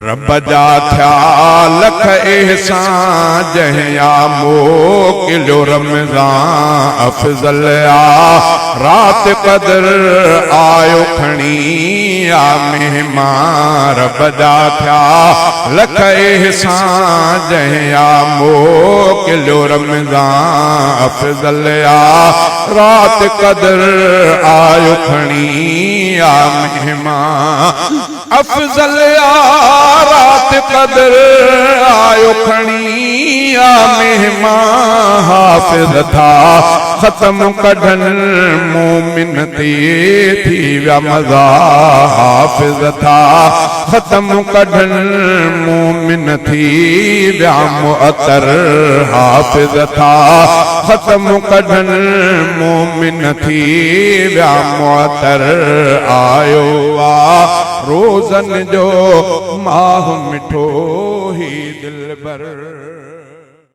رب جا ٿيا لک احسان جنهن آ موڪليو رمضان افضل آ رات قدر آيو کڻي آ مهمان رب جا ٿيا لک احسان جنهن آ موڪليو رمضان افضل آ رات قدر آيو کڻي آ مهمان. افضل آ رات قدر آيو کڻي آ مهمان حافظ ٿا ختم ڪڍن مومن تي ٿي ويا مزا حافظ ٿا ختم ڪڍن مومن ٿي ويا معطر حافظ ٿا ختم ڪڍن مومن ٿي ويا معطر آيو آ روزن جو ماهه مٺو هي دلبر.